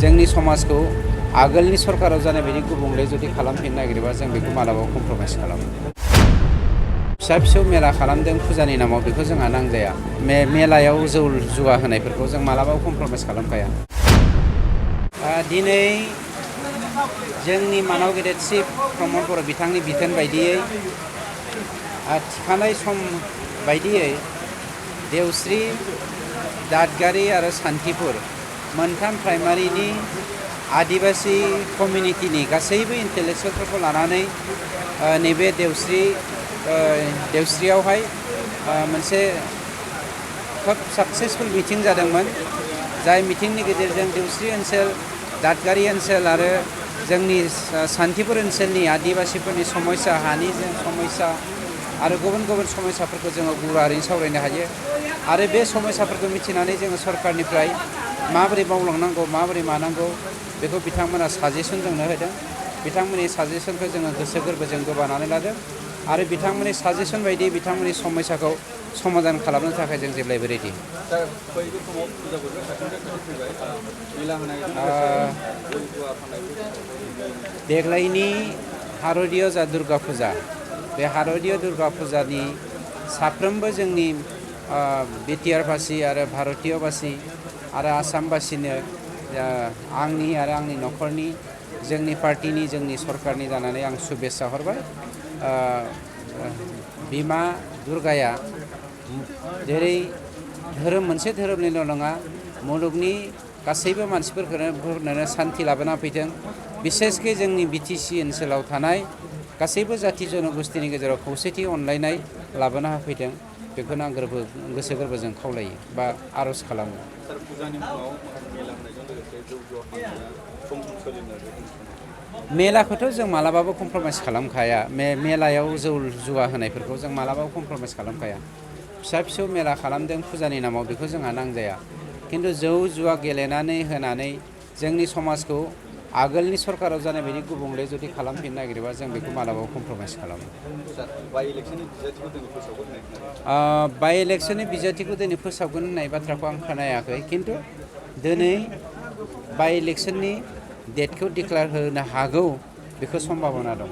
जोंनि समाजखौ आगोलनि सरकाराव जानाय बायदि गुबुंले जुदि खालामफिननो नागिरोबा जों बेखौ मालाबाबो कमप्रमाइज खालामो। फिसा फिसौ मेला खालामदों फुजानि नामाव बेखौ जोंहा नांजाया। मेलायाव जौ जुवा होनायफोरखौ जों मालाबाबो कमप्रमाइज खालामखाया। दिनै जोंनि मानाव गेदेर चिफ प्रमद बर' बिथांनि बिथोन बायदियै थिखानाय सम बायदियै देवस्रि, दादगारि आरो सान्थिपुर मोनथाम प्राइमारिनि आदिबासि कमिउनिटिनि गासैबो इन्टेलेक्सुयेलफोरखौ लानानै नैबे देवस्रियावहाय मोनसे खोब साक्सेसफुल मिटिं जादोंमोन। जाय मिटिंनि गेजेरजों देवस्रि ओनसोल, दादगारि ओनसोल आरो जोंनि सान्थिपुर ओनसोलनि आदिबासिफोरनि समस्या, हानि समस्या आरो गुबुन गुबुन समस्याफोरखौ जोङो गुवारैनो सावरायनो हायो। आरो बे समस्याफोरखौ मिथिनानै जोङो सरकारनिफ्राय माबोरै मावलांनांगौ, माबोरै मानांगौ बेखौ बिथांमोना साजेसन जोंनो होदों। बिथांमोननि साजेसनखौ जोङो गोसो गोरबोजों गोबानानै लादों आरो बिथांमोननि साजेसन बायदि बिथांमोननि समस्याखौ समाधान खालामनो थाखाय जों जेब्लायबो रेडि। देग्लायनि हार'दिय जा दुर्गा फुजा, बे हार'दिय दुर्गा फुजानि साफ्रोमबो जोंनि बिटिआरबासि आरो भारतीयबासि आरो आसामबासिनो आंनि आरो आंनि न'खरनि, जोंनि पार्टिनि, जोंनि सरकारनि जानानै आं शुभेच्छा हरबाय। बिमा दुर्गाया जेरै मोनसे धोरोमनिल' नङा, मुलुगनि गासैबो मानसिफोरनो सान्थि लाबोना फैथों। बिसेसके जोंनि बिटिसि ओनसोलाव थानाय गासैबो जाथि जन'गोष्ठीनि गेजेराव खौसेथि अनलायनाय लाबोना होफैथों। बेखौनो आं गोसो गोरबोजों खावलायो बा आर'ज खालामो। मेलाखौथ' जों मालाबाबो कमप्रमाइज खालामखाया। मेलायाव जौ जुवा होनायफोरखौ जों मालाबाबो कमप्रमाइज खालामखाया। फिसा फिसौ मेला खालामदों फुजानि नामाव बेखौ जोंहा नांजाया। खिन्थु जौ जुवा गेलेनानै होनानै जोंनि समाजखौ आगोलनि सरकाराव जानाय बायदि गुबुंले जुदि खालामफिननो नागिरोबा जों बेखौ मालाबाबो कमप्रमाइज खालामो। बाइ इलेक्सननि बिजाथिखौ दिनै फोसावगोन होननाय बाथ्राखौ आं खोनायाखै। खिन्थु दिनै बाइ इलेक्सननि डेटखौ डिक्लेयार होनो हागौ, बेखौ सम्भाबना दङ।